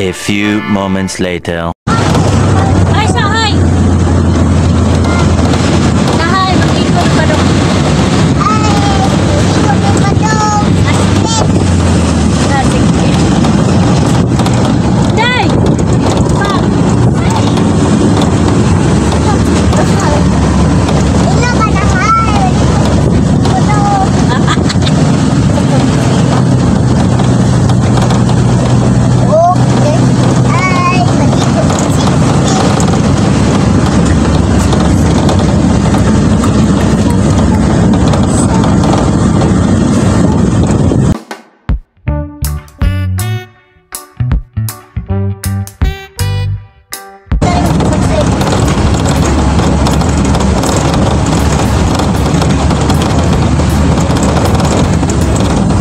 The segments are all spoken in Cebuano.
A few moments later. Ay, sahay! Sahay, mag-ikot pa daw. Ay, ikot ng badong. Ah, sige. Day! Pa! Ilo ka na hay. Badong. Okay. Ay, mag-ikot si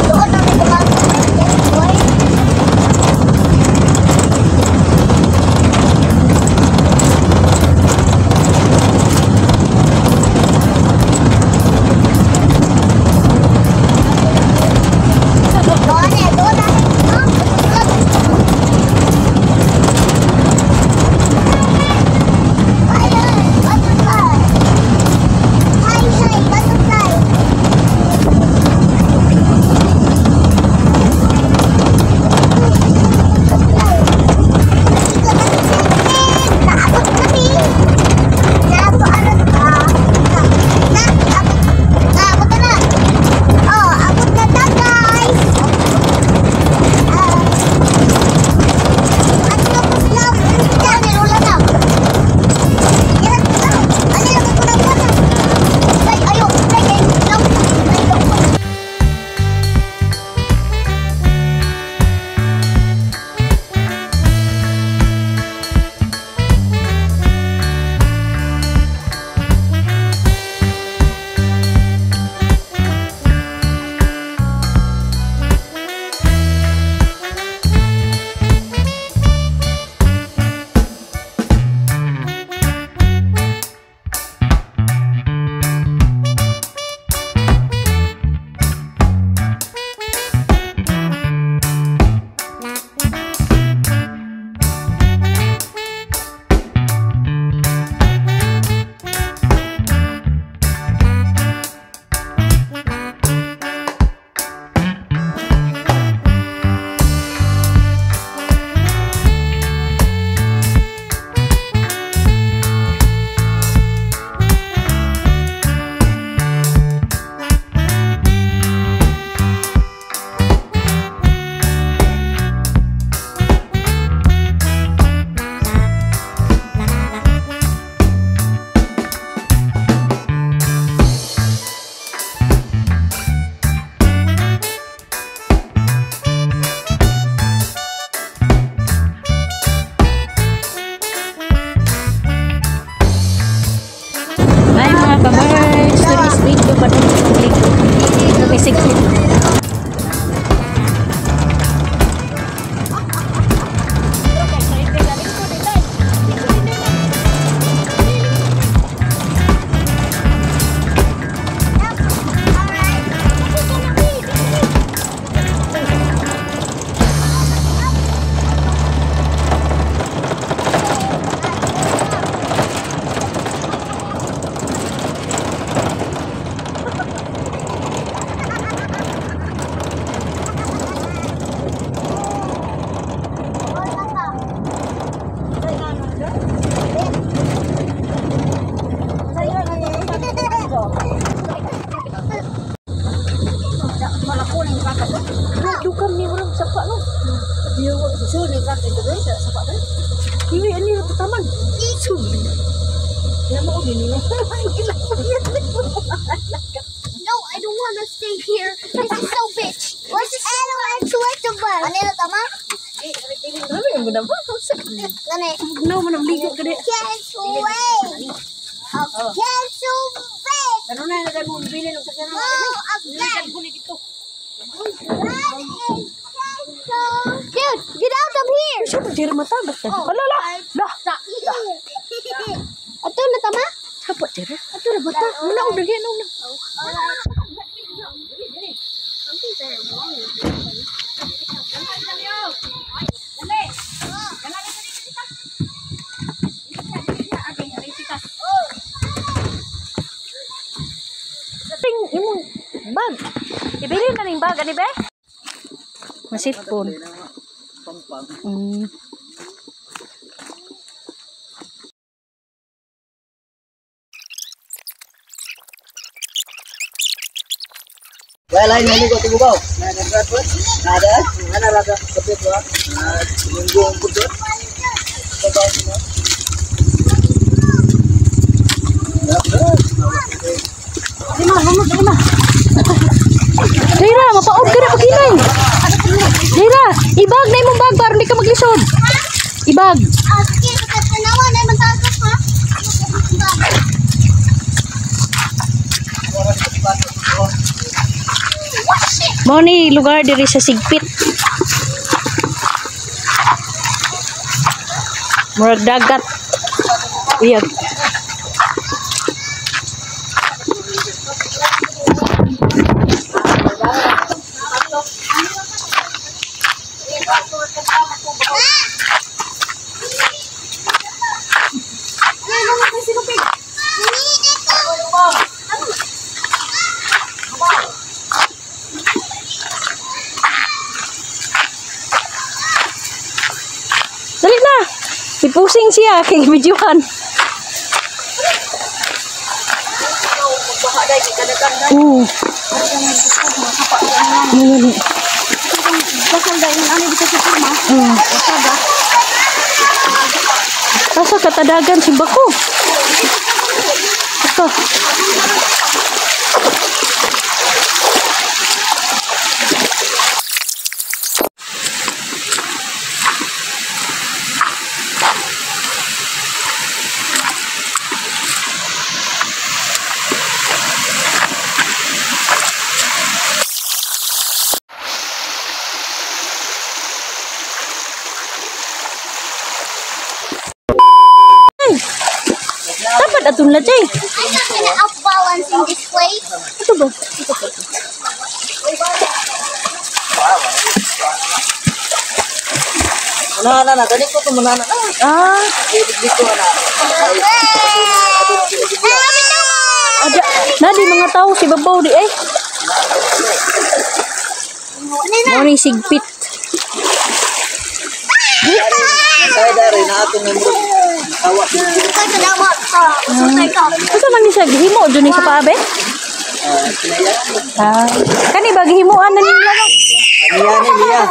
Doon namin pumasok ng boy. Doon eh, doon namin. Ah, doon. Ay, ay, butterfly. Hi, hi, butterfly. Butterfly. Ikot ang chicken. Naabot kami. Naabot, ano ba? Na, na, abot, naabot na. Oh, abot na ta, guys. Ah. At tapos lang, yan, nilula na. Yan, ah, ano yung ko na na. Ay, ayo, ay, ay, lang, ay, lang. Ay, mga kamars, today's video pa ito. Dukam ni orang sapak no. Dia susu ni kan itu deh sapak tu. Ini ini tu taman. Su. Ya mau gini no. No, I don't want to stay here. This is so bitch. What's this? Ano na tama? Ano yung guna ba? Gani. No, manang ligo ka di. Can't wait. Can't wait. Ano na na mo bili ng sakyan. Go again. That is cancel. Dude, get out of here. Siapa diri mata ba? Ala la. Lah. Ato na tama? Siapa diri? Ato na bata. Una og dagi na. Alright. ning bag ani be? Masipon. Wala ni ko tubugaw. Nada, ana raga kapit wa. Gunggong pudot. Lima, lima, lima. Jaira, mapaog ka na paghinay. Jaira, ibag na imong bag para hindi ka maglisod. Ibag. Ah, sige, pagkatanawa na magtagas ha. Mao ni lugar diri sa Sigpit. Murag dagat. Uyag. Dali na. Ipusing siya kay videohan. Oo. Ano Asa katadagan si Bako? Ito. Dapat atong na jay. I'm not gonna outbalance in this place. Ito ba? Ana na na gani ko to na. Ah, Dito na. ada na di mga tao si babaw di eh. Morning Sigpit. Kaya dari na ato ng awa. Asa man ni siya gihimo dun ni sa paabe? Ah, kani ba gihimuan na nila no? Niya ni niya.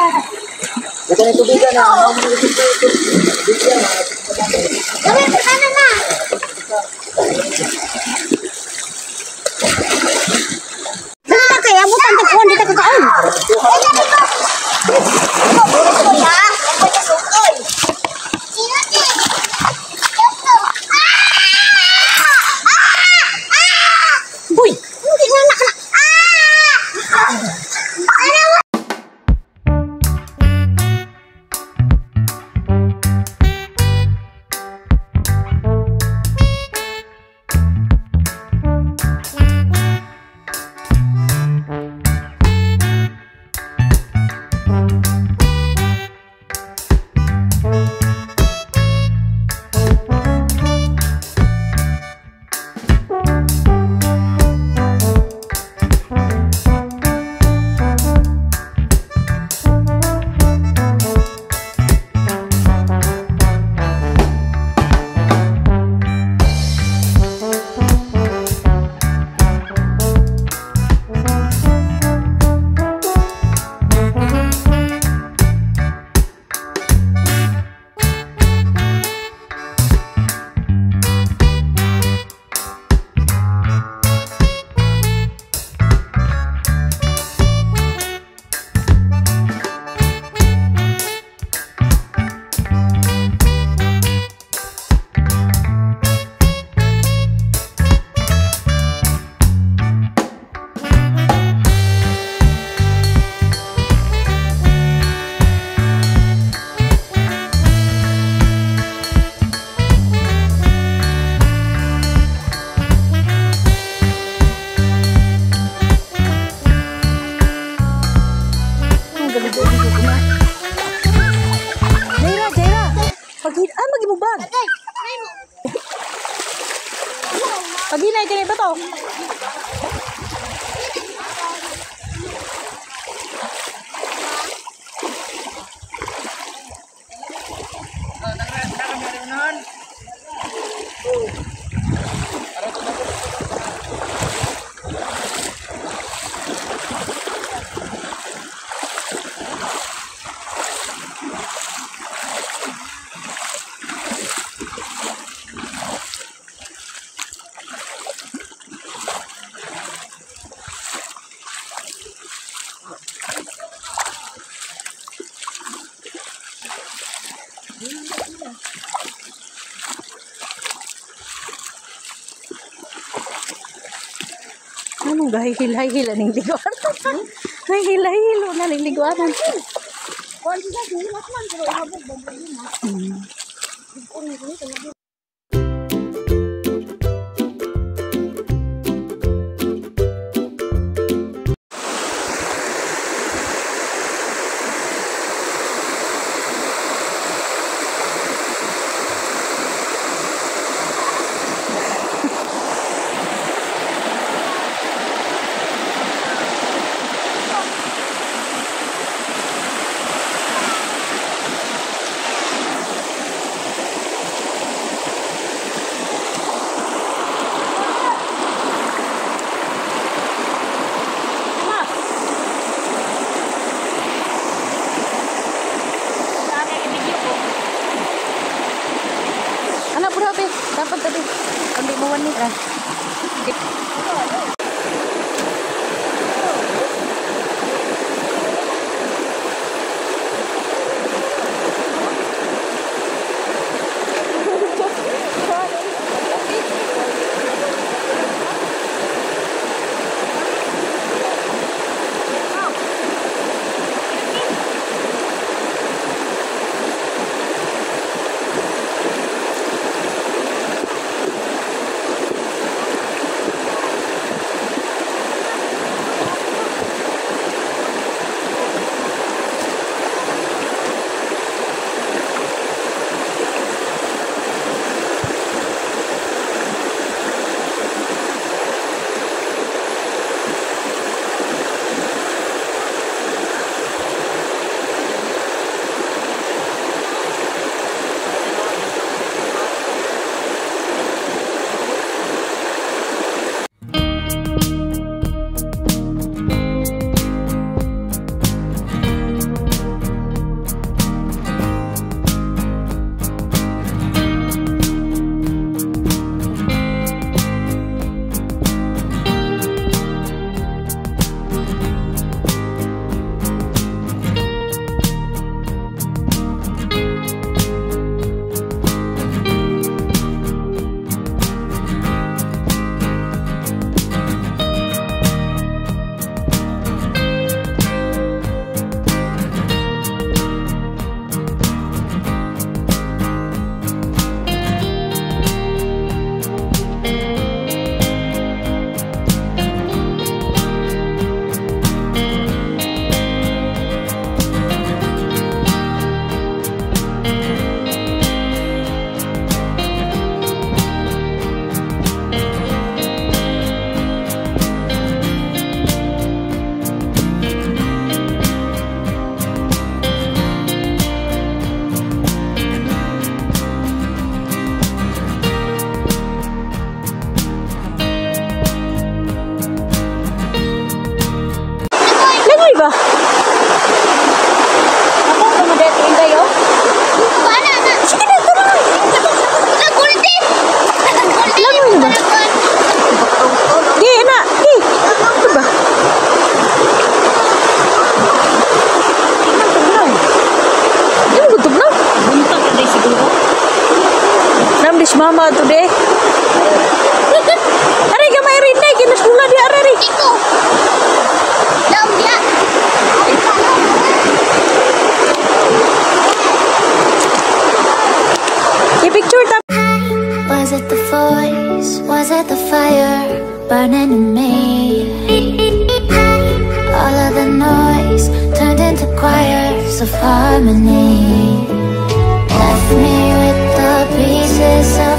Dito ni tubigan na. Kaya bukan tagpuan dito kakaon. Uy, Jaira, Jaira. Pag magimubag. Paghinay kini ba to? Anong gahihil-hil aning liguan? Hihil-hil na ning liguanan. Kuan siya, hilat man pero ihabog ba mo? Anak pura be, dapat tabi. Ambil bawan ni. Ah. Langoy ba? Ako, dumadete kayo? Wala na. Sige na, tara. Na golden. Langoy na ba? Di, na. Di. Ito ba? Tugnaw. Di mo tugnaw? Buntag ka day siguro. Namdish mama today. Aray ka may rin na. Kinasula di aray. Iko. Daw dia. I-picture ta. Was it the voice? Was it the fire burning in me? All of the noise turned into choirs of harmony. Left me with the pieces of